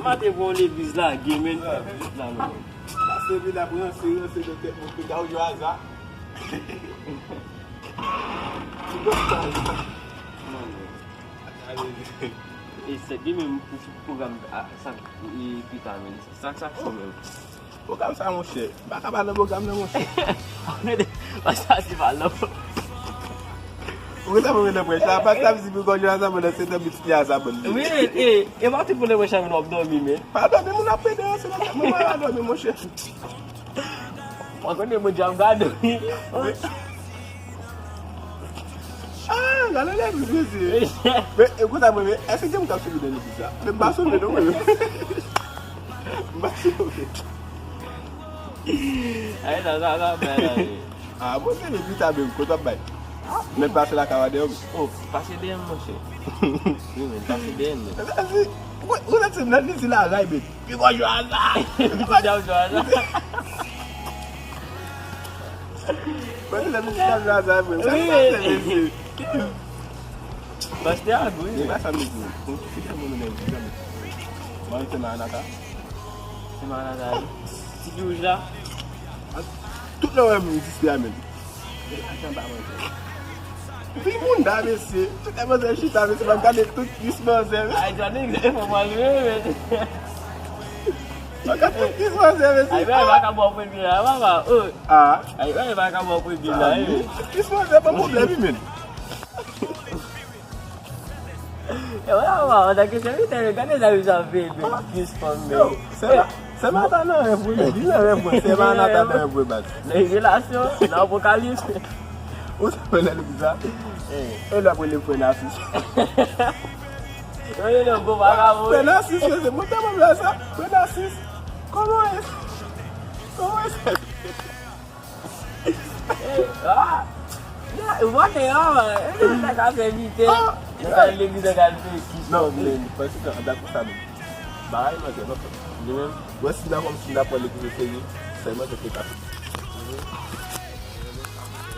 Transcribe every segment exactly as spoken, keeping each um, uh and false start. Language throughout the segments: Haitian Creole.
Maten pou yon legliz lage, men. La se vin ap ranse, ranse nan tèt mwen, pita ou jwe aza. Ti gòt sa, sa. E sèt gen menm pou pwogram, a, sa, e, pita, men. Sa, sa fou, men. Pwogram sa, monchè. M pa ka pa nan pwogram nan, monchè. Ou rete, pastè a se pa nan pwogram. Ou rete pou nan prèch la. Pastè a di pou gòj la sa pandan sèt an, pitit li a sa bann li. Wi, e, e pa tout moun nan prèch la vin w ap dòmi, men. Pa dòmi, moun ap pede, se nan mwen pa dòmi, monchè. Mwen konnen moun jan m ka dòmi. Ah, gade lè m vezi. Men, e konsa mwen, men, èske gen moun k ap sove nan legliz la? Men m pa sove non, mwen. M pa sove. Ay, sa, sa, sa, sa, sa. Ah, bon, se le pita menm, kote w ap bay? Men pase la kaba dèyè m. Oh, pase dèyè m, monchè. Wi, men pase dèyè m, men. Ou, ou santi nan li di la ray, men. Pi bon jwa sa! Pi bon jwa sa! Mwen te lè misye ap jwe aza vre. Sa ki pase, mesye? Pastè a gou, wi. E pa sa m di. Bon, ki fè mwen menm, ki fè mwen. Mwen se Maranata. Se Maranata, wi. Ti pi wouj la. Tout lè w wè m dispe a menm. Vin moun da, mesye. Tout lè manzè chita, mesye, m ap gade tout pis manzè, mesye. Ay, Johnny, e fò mwen leve, men. M ap gade tout pis manzè, mesye. Ay, men, vakabon premye la, papa. Oh. Ah. Ay, men, vakabon premye la, eh. Tout pis manzè, pa pwoblèm, wi, men. Yo, yo, yo, antanke sèvitè, gade sa yo sa fè, men, plis fanm, men. Yo, sè ma-, sè Mata nan rèv, wi, li nan rèv, mwen. Sè Manata nan rèv, wi, baz. Nan Revelasyon, nan Apokalips. Ou sa fè nan legliz la? Eh. E lè ap rele frè Nasis. Yo, yo, yo, bon, pa ka, wi. Frè Nasis, mesye, mwen tèlman vle sa. Frè Nasis. Kòman e? Kòman e? Eh, ah. Ya, ou pa te, ah, eh, sa ka fè vite. Ah. Yo ka legliz, yo ka fè kis. Non, men, paske an dakò sa, men. Bagay manzè, non. Li menm? Mwen, si n a kòm si n a pran legliz o serye, sèlman se te ka.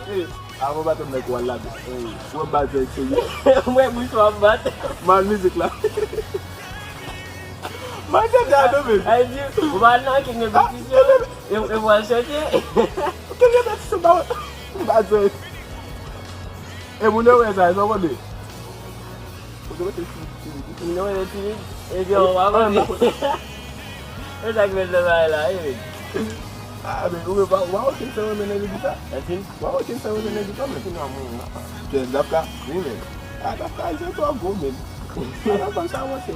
Eh, avan baton nèg w al lage. Eh, ou ap bat serye. Mwen, bouch w ap bat. Mal mizik la. Mal chante a, non, men. Ay, di, ou pa nan ki gen repetisyon. E, e mwen chante. Ki gen repetisyon, ba, ba, di. E moun yo wè sa, sa w konn di. Moun yo wè se timid. Moun yo wè se timid. E di, ou pa konn. E sa ki mete nan bagay la, e, men. Ah, men, ou pa, ou pa okenn sa renmen nan legliz sa. Ou pa okenn sa renmen nan legliz sa, men. Kiyès, Dafka? Wi, men. Ah, Dafka, se twò gwo, men. Ala fanm sa, monchè.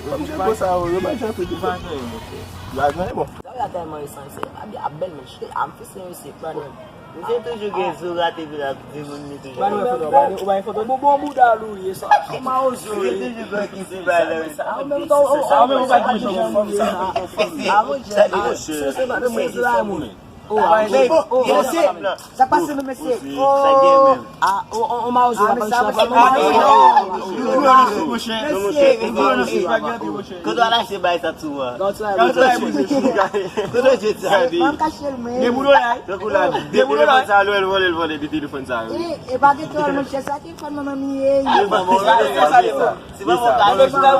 Fanm se gwo sa, yo, yo pa janti di. Yo pa janti, monchè. Yo pa janti, bon. Sa la tèlman resan, se pa byen ap bèl, men. Shit, I'm fixing you, c'est brand new. Misye toujou gen zo rate epi l ap di moun li toujou. Ou pa gen foto, ou pa gen, ou pa gen foto. Bon, bon bouda l ou ye sa. Ou mawozo ye. Misye toujou gen kis li ba lè. An menm tan, ou, ou, ou pa gen jan ou ye sa. Ah, mon Dieu. Sa di, ah, monchè. Se, se pa de mwen ki fè moun. Oh, ah, oh, oh, oh. Sa pase, men, mesye. Oh. Ah, oh, oh, oh, mawozo, ah, men sa, mesye. Kote w al achte bagay sa tou a? Kote w jete sa? Deboulonay. Tankou la, telefòn sa, lè l vòlè, l vòlè, de telefòn sa yo. E, e pa gen twòl, monchè, sa telefòn manman m ye. Se manman w la, se manman w la.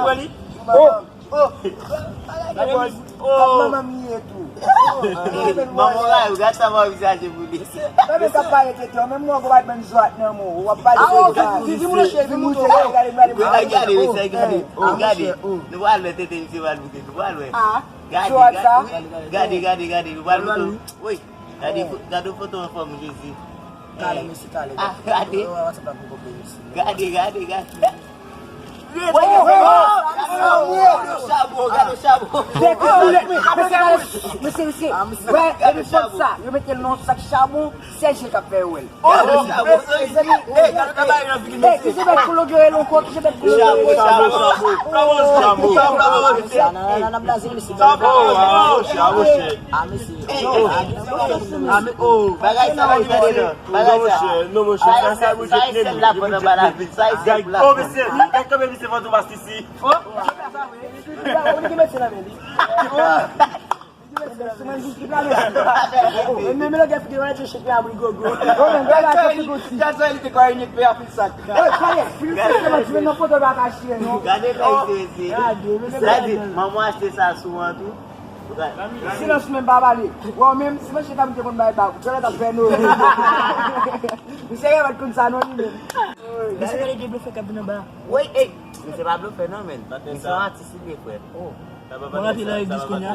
Oh, oh. Manman m ye tou. Manman w la, yo gad sa manman w vizaje pou li. Mwen menm k ap pale tete, menm mwen, w ap bat menm zòt nan mwen, w ap pale tete. Gade, gade, gade, gade. Nou pral wè tete misye pral boute, nou pral wè. Gade, gade, gade, gade, gade, nou pral boute. Wi, gade, gade foto an fòm, Jezi. Talè, mesye, talè. Ah, gade. Gade, gade, gade. Gade chabon, gade chabon. Mesye, mesye, wè, depi fòt sa, yo mete l nan sak chabon, se je k ap fè yo wè l. Oh, oh, oh, oh, oh, oh, oh, ki se bèt kologre l ankò, ki se bèt kologre l. Chabon, chabon, chabon. Chabon, chabon, chabon. Nan, nan, nan, nan, blaze, mesye. Chabon, chabon, chabon. Ah, mesye. Oh, oh. Ah, men, oh. Bagay sa, bagay sa. Non, monchè, non, monchè, sa, sa, sa, e sèl la pran nan balavil. Sa, e sèl la. Oh, mesye, gad kanpe misye fantom asisi. Oh. Ou ki mete nan men li. Mwen jis ki plane. Oh, men men lè gen figi wè ti chik la bri gogo. Oh, men gade sa li te kwa ni pe a fin sak. Oh, kale, Filip se mwen ti men nan foto pa ka chire non. Gade kay se se. Gade, men gade. Manman achte sa sou an tou. Silans menm pa pale. Wè menm si mwen chita m te konn bay bag. Jòlè t ap fè nou. Misye gen mèt konn sa non li menm. Misye gade de blofè k ap vin anba. Woy, ey. Misye pa blofè non men. Misye yon atis li ye frè. Oh. Mwen rantre nan legliz kounye a.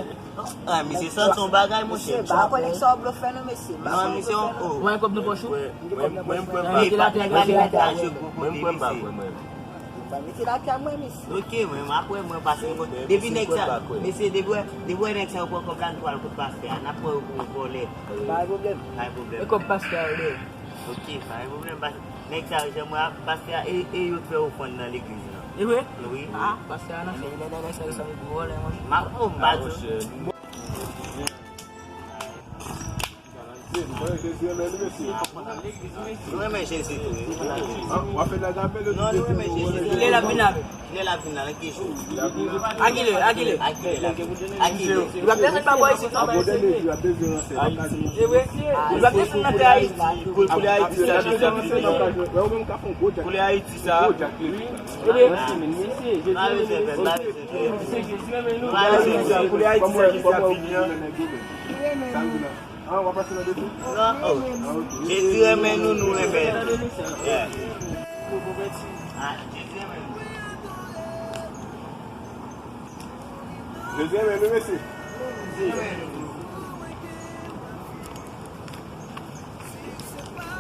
Ah, misye santi yon bagay monchè. Mesye, ba koleksyon blofè non mesye. Non, misye yon oh. Mwen kòb nan pòch ou. Mwen mwen mwen Mete la tè gade la. Mwen mwen ba mwen mwen. Ba mete la tè mwen mesye. Ok, mwen m ap wè mwen pase mwen. Depi nèg sa, mesye depi wè, depi wè nèg sa yo pran kòb la nou pral kot pastè a. N ap pran yo pou vòlè. Pa gen pwoblèm. Pa gen pwoblèm. E kòb pastè a yo dèyè. Ok, pa gen pwoblèm. Nèg sa yo jan mwen ap pastè a e e yo t fè ofrann nan legliz lan. E vre? Wi. Ah, pastè a nan fè. Nèg sa yo sa yo pou vòlè mwen. M ap oh m pa di. Nou renmen Jezi tou wi. Non, nou renmen Jezi tou wi. Kilè l ap vin la menm? Kilè l ap vin la, nan ki jou? Akilè, akilè. Akilè l ap vin? Akilè. Li p ap desann pa bò isit non. E vre? Li p ap desann nan tè Ayiti. Pou li Ayiti sa. Pou li Ayiti sa. E vre? Pa bezwen fè, pa bezwen fè. Pa bezwen fè. Pou li Ayiti sa, Jezi ap vini an. Ah, w ap pase nan depi? Non, oh. Jezi renmen nou, nou renmen l. Yeah. Ah, Jezi renmen nou. Jezi renmen nou, mesye. Jezi renmen nou.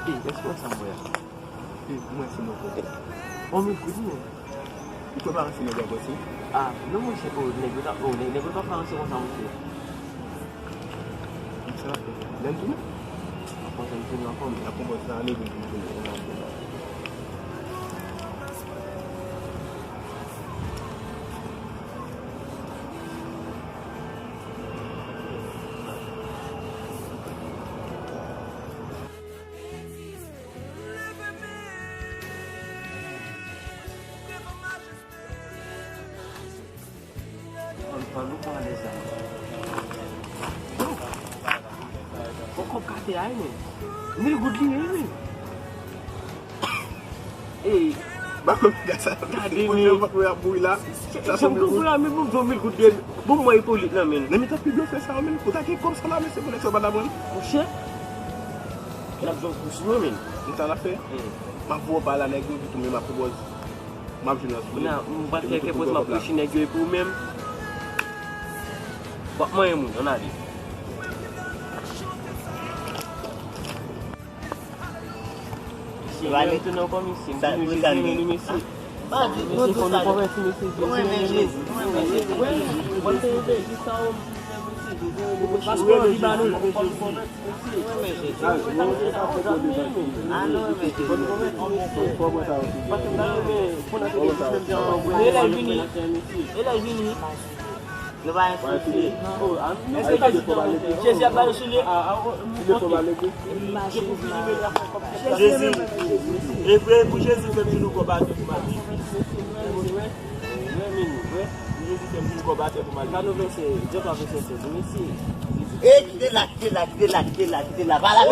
Ey, èske w wè sa m wè a? Ey, mwen se mwen konpè. On men kout mwen. Ou kwè pa ranse nèg yo pase? Ah, non, monchè, oh, nèg yo t ap, oh, nèg, nèg yo t ap ranse konsa, monchè. Sa l ap fè? Lè n tounen? Avan sa n tounen ankò, men. N ap pran pòz sa ale, vin tounen, tounen, tounen, tounen. Ann, ann nou pran de zam. Bon, kòb kate a, wi, men. Mil goud li ye, wi. Ey. Ba kòb piga sa. Gade, men. Moun yo ap mouri la. Sa se mil goud. Janm la, men bon, bon, mil goud de. Bon, mwen Ipolit nan men. Nan mitan pi blofè sa yo, men. Ou ta gen kòb sa la, men se koleksyon pa ta pran. Monchè. N ap jwenn kous mwen, men. Ou sa la fè? Hmm. M ap voye w pa la, nèg yo di tou, men m ap pran pòz. M ap jwenn anpil. Kounye a, m pral fè kèk pòz, m ap pwoche nèg yo epi ou menm. W ap manyen moun, ann ale. Mesye, mwen m tounen ankò, mesye. M tounen jezi, men, mesye. Mesye, fò nou konvèti, mesye. Jezi, men, mesye. Paske w anvi ba nou. E lè vini. E lè vini. Nou pa enspire. Jezi ap ba yo soulye. Jezi. E vre, pou Jezi fè m toujou kòb atè pou m al legliz. Pou Jezi fè m toujou kòb atè pou m al legliz. E kite la, kite la, kite la, kite la, kite la. Pa la.